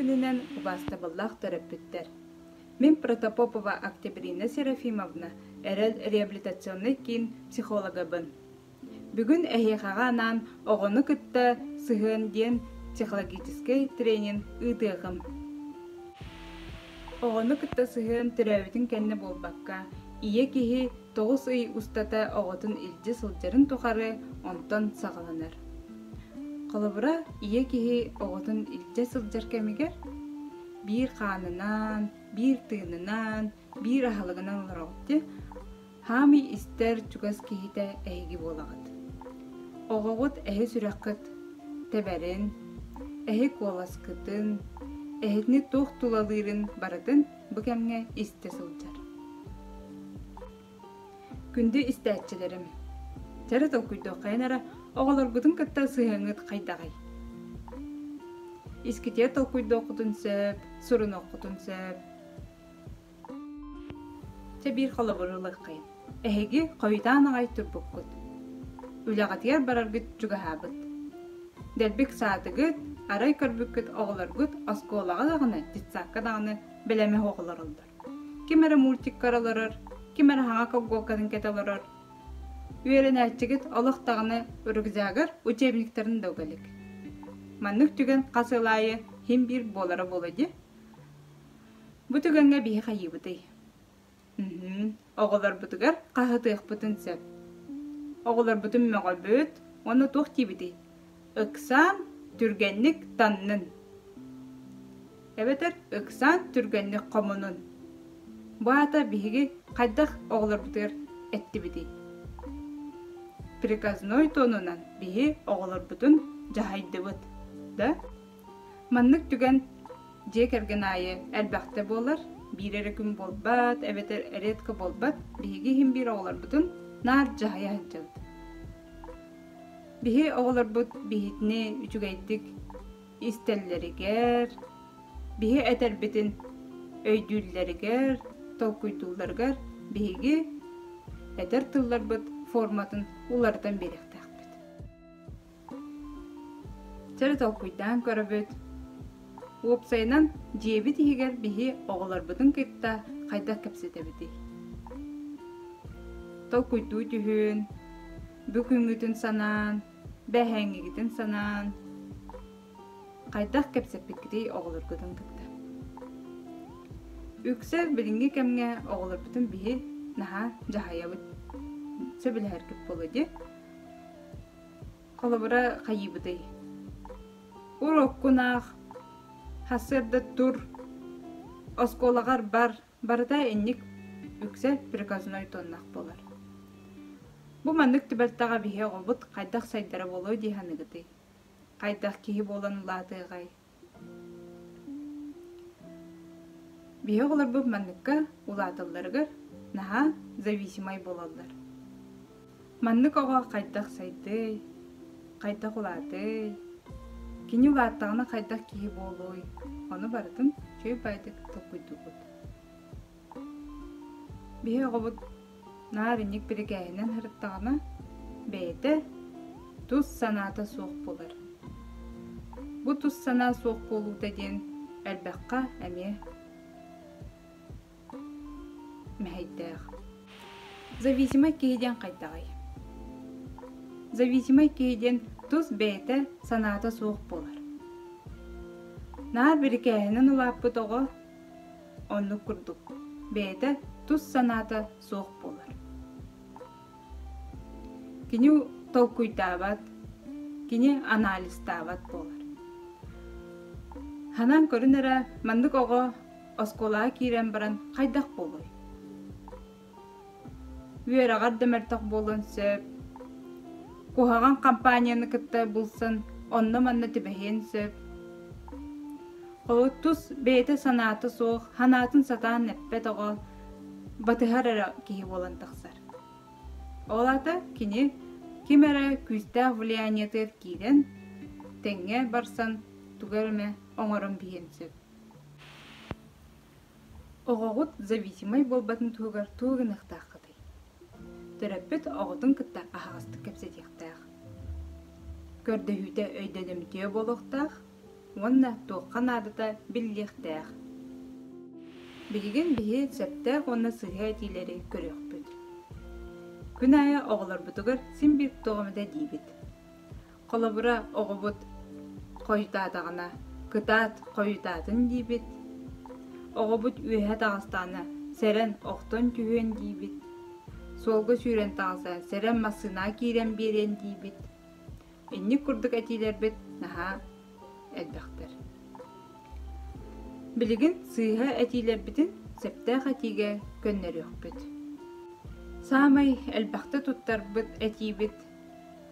күнүнэн убаастабыллаах төрөппүттэр! Мин Протопопова Октябрина Серафимовна, Эрэл реабилитационнай киин психологабын. Бүгүн эһиэхэҕэ анаан оҕону кытта сыһыан диэн психологическай тренинг ыытыаҕым. Оҕону кытта сыһыан төрөөбүтүн кэннэ буолбакка, ийэ киһи 9 ый устата оҕотун илдьэ сылдьарын тухары онтон саҕаланар. Холобура, ийэ киһи оҕотун илдьэ сылдьар кэмигэр биир хаанынан, биир тыынынан, биир аһылыгынан олороҕут дии. Хаамый истэр чугас киһитэ эһиги буолаҕыт. Оҕоҕут эһи сүрэххит тэбэрин, эһи куоласкытын, эһитини туох тулалыырын барытын бу кэмҥэ истэ сылдьар. Күндү истээччилэрим, чэрэ толкуйдуоххайын эрэ оҕолоргутун кытта сыһыаҥҥыт хайдаҕый? Искитиэ толкуйдуоххутун сөп, сурунуоххутун сөп. Чэ биир холобуру ылыаххайын. Эһиги хойутаан аҕай турбуккут. Үлэҕитигэр бараргыт чугаһаабыт. Дэлбик саатыгыт, арай көрбүккүт оҕолоргут оскуолаҕа даҕаны, детсадка даҕаны бэлэми суох олороллор. Ким эрэ мультикка олорор, ким эрэ хаҥа колгуоккатын кэтэ олорор. Үөрэнээччигит олох даҕаны рюкзагар учебниктарын да уга илик. Маннык түгэн хас ыал аайы син биир буолара буолуо дии. Бу түгэҥҥэ биһи хайыыбытый? Оҕолорбутугар хаһытыахпытын сөп. Оҕолорбутун мөҕөбүт уонна туох диибитий? Ыксаан, түргэнник таннын. Эбэтэр ыксаан, түргэнник хомунун. Бу аата биһиги хайдах оҕолорбутугар эттибитий? Приказной тонунан биһи оҕолорбутун дьаһайдыбыт, да? Маннык түгэн дьиэ кэргэн аайы элбэхтэ буолар, биир эрэ күн буолбат, эбэтэр редко буолбат, биһиги иһин биир оҕолорбутун наар дьаһайа сылдьабыт. Биһи оҕолорбут биһитини үчүгэйдик истэллэригэр, биһи этэрбитин өйдүүллэригэр, толкуйдуулларыгар биһиги этэр тылларбыт форматын уларытан биэриэхтээхпит. Чэ толкуйдаан көрөбүт. Уопсайынан, дьиэбит иһигэр биһи оҕолорбутун кытта хайдах кэпсэтэбитий? Толкуйдуу түһүн, бу күҥҥүтүн санаан, бэһээҥҥигитин санаан, хайдах кэпсэппиккитий оҕолоргутун кытта? Үксэ билиҥҥи кэмҥэ оҕолорбутун биһи наһаа дьаһайабыт, сөбүлэһэргит буолуо дии. Холобура, хайыыбытый? Уруккун аах, сарсыарда тур, оскуолаҕар бар, барыта инник үксэ приказной тоннах буолар. Бу маннык түбэлтэҕэ биһи оҕобут хайдах сайдара буолуо дии саныыгытый? Хайдах киһи буолан улаатыаҕай? Биһи оҕолорбут манныкка улааталларыгар наһаа зависимай буолаллар. Маннык оҕо хайдах сайдыай, хайдах улаатыай, кини улааттаҕына хайдах киһи буолуой, ону барытын үчүгэй баайдык толкуйдуубут. Биһи оҕобут наар инник бирикээһинэн сырыттаҕына, бэйэтэ тус санаата суох буолар. Бу тус санаа суох буолуута диэн элбэххэ эмиэ мэһэйдээх. Зависимай киһи диэн хайдаҕый? Зависимай киһи диэн тус бэйэтэ санаата суох буолар. Наар бирикээһинэн улааппыт оҕо Оннук курдук, бэйэтэ тус санаата суох буолар. Кини толкуйдаабат, кини анализтаабат буолар. Ханан көрүн эрэ маннык оҕо оскуолаҕа киирэн баран хайдах буолуой? Үөрэҕэр да мөлтөх буолуон сөп, куһаҕан компанияны кытта булсан онно-манна түбэһиэн сөп. Холобур, тус бэйэтэ санаата суох, санаатын сатаан эппэт оҕо батыһар эрэ киһи буолан тахсар. Ол аата кини ким эрэ күүстээх влияниетыгар киирэн, тэҥҥэ барсан тугу эмэ оҥорон биһиэн сөп. Оҕоҕут зависимай буолбатын туһугар тугу гыныахтааххытый? Төрөппүт оҕотун кытта аһаҕастык кэпсэтиэхтээх. Көрдөһүүтэ өйдөнүмтүө буолуохтаах. уонна туохха наадата биллиэхтээх. Билигин биһи сөптөөх уонна сыыһа этиилэри көрүөхпүт. Күн аайы оҕолорбутугар син биир туох эмэтэ диибит. Холобура, оҕобут хойутаатаҕына, кытаат, хойутаатын диибит. Оҕобут үөһэ таҕыстаҕына, сэрэн, охтон түһүөн диибит. Суолга сүүрэн таҕыса, сэрэн массыынаҕа киирэн биэриэн диибит. Инник курдук этиилэрбит наһаа элбэхтэр. Билигин сыыһа этиилэрбитин сөптөөх этиигэ көннөрүөхпүт. Саамай элбэхтэ туттарбыт этиибит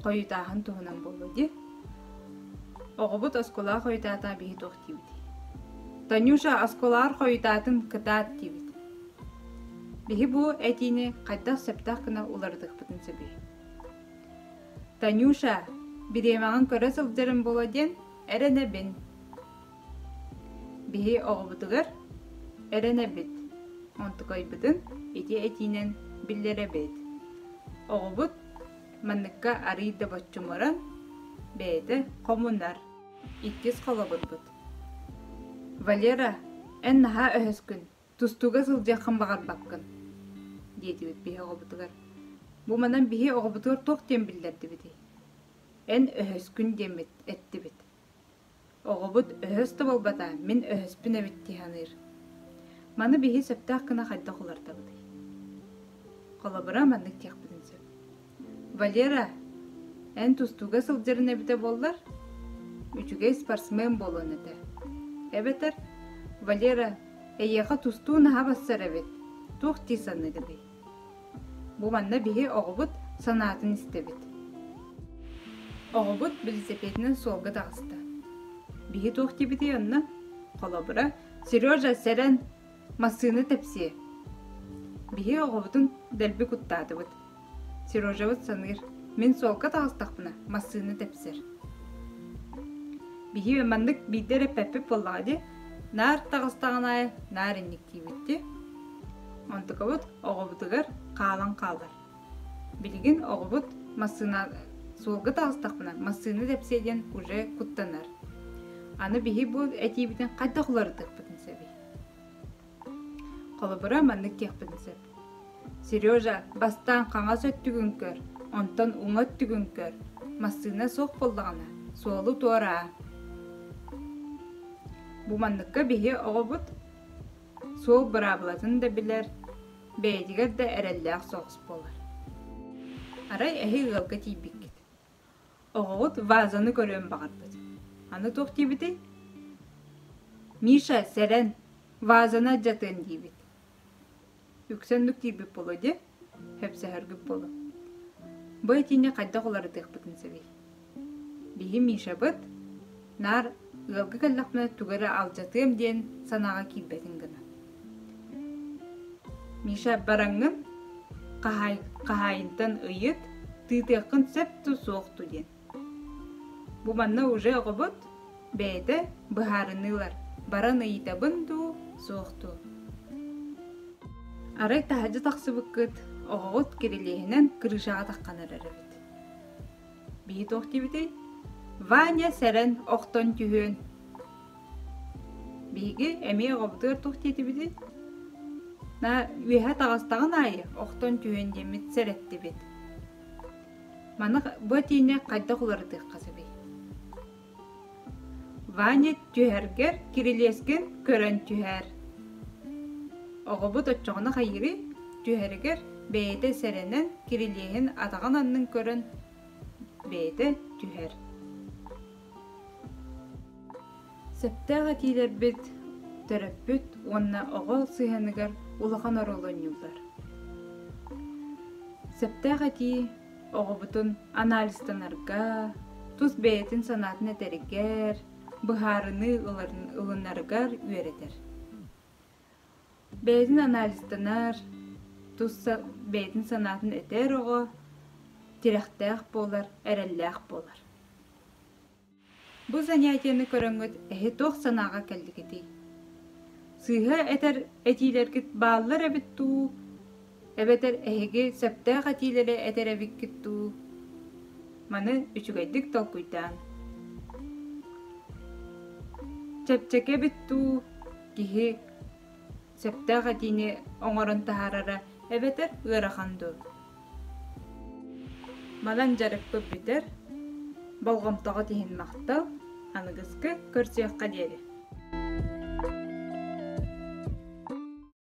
хойутааһын туһунан буолуо дии. Оҕобут оскуолаҕа хойутаата биһи туох диибитий? Танюша оскуолаҕар хойутаатын кытаат диибит. Биһи бу этиини хайдах сөптөөх гына уларытыахпытын сөбүй? Танюша, бириэмэҕин көрө сылдьарым буолуо диэн эрэнэбин. Биһи оҕобутугар эрэнэбит, онтукайбытын ити этиинэн биллэрэбит. Оҕобут манныкка арыый да боччумуран, бэйэтэ хомунар. Иккис холобурбут. Валера, эн наһаа өһөскүн, тустууга сылдьыаххын баҕарбаккын, диэтибит биһи оҕобутугар. Бу манан биһи оҕобутугар туох диэн биллэрдибитий? Эн өһөскүн диэммит эттибит. Оҕобут өһөс да буолбата, мин өһөспүн эбит дии саныыр. Маны биһи сөптөөх гына хайдах уларытабытый? Холобура, маннык диэхпитин сөп. Валера, эн тустууга сылдьарын эбитэ буоллар, үчүгэй спортсмен буолуон этэ. Эбэтэр, Валера, эйиэхэ тустуу наһаа барсар эбит, туох дии саныыгыный? Бу манна биһи оҕобут санаатын истэбит. Оҕобут велосипединэн суолга таҕыста. Биһи туох диэбитий онно? Холобура, Сережа, сэрэн, массыына тэпсиэ. Биһи оҕобутун дэлби куттаатыбыт. Сережабыт саныыр, мин суолга таҕыстахпына, массыына тэпсэр. Биһи маннык биирдэ эрэ эппэппит буоллаҕа дии. Наар таҕыстаҕын аайы наар инник диибит дии. Онтукабыт оҕобутугар хаалан хаалар. Билигин оҕобут массыына суолга таҕыстахпына массыына тэпсиэ диэн уже куттанар. Аны биһи бу этиибитин хайдах уларытыахпытын сөбүй? Холобура, маннык диэхпитин сөп. Сережа, бастаан хаҥас өттүгүн көр, онтон уҥа өттүгүн көр. Массыына суох буоллаҕына, суолу туораа. Бу манныкка биһи оҕобут суол быраабылатын да билэр, бэйэтигэр да эрэллээх соҕус буолар. Арай эһи ыалга тиийбиккит. Оҕоҕут вазаны көрүөн баҕарбыт. Аны туох диэбитий? Миша, сэрэн, вазаны алдьатыан диибит. Үксэ оннук диирбит буолуо дии, сөпсөһөргүт буолуо. Бу этиини хайдах уларытыахпытын сөбүй? Биһи Мишабыт наар ыалга кэллэхпинэ тугу эрэ алдьатыам диэн санааҕа киирбэтин гына. Миша бараҥҥын хаһаайынтан ыйыт, тыытыаххын сөп дуу суох дуу диэн. Бу манна уже оҕобут бэйэтэ быһаарыныы ылар, баран ыйытабын дуу, суох дуу. Арай таһырдьа тахсыбыккыт, оҕоҕут кирилиэһинэн крышаҕа таххан эрэр эбит. Биһи туох диэбитэй? Ваня сэрэн охтон түһүөн. Биһиги эмиэ оҕобутугар туох диэтибитий? На үөһэ таҕыстаҕын аайы охтон түһүөн диэммит сэрэттибит. Маны бу этиини хайдах уларытыахха сөбүй? Ваня түһэргэр кирилиэскин көрөн түһээр. Оҕобут оччоҕуна хайыырый? Түһэригэр бэйэтэ сэрэнэн кирилиэһин атаҕын аннын көрөн бэйэтэ түһэр. Сөптөөх этиилэрбит төрөппүт уонна оҕо сыһыаныгар улахан оруолу оонньууллар. Сөптөөх этии оҕобутун анализтанарга, тус бэйэтин санаатын этэригэр, быһаарыныы ылынарыгар үөрэтэр. Бэйэтин анализтанар, тус бэйэтин санаатын этэр оҕо тирэхтээх буолар, эрэллээх буолар. Бу занятиены көрөҥҥүт эһи туох санааҕа кэллигитий? Сыыһа этэр этиилэргит бааллар эбит дуу, эбэтэр эһиги сөптөөх этиилэри этэр эбиккит дуу? Маны үчүгэйдик толкуйдаан. Чэпчэки эбит дуу, киһи сөптөөх этиини оҥорон таһаарара эбэтэр ыарахан дуу? Манан дьарыкпыт бүтэр. Болҕомтоҕут иһин махтал. Аныгыскы көрсүөххэ диэри.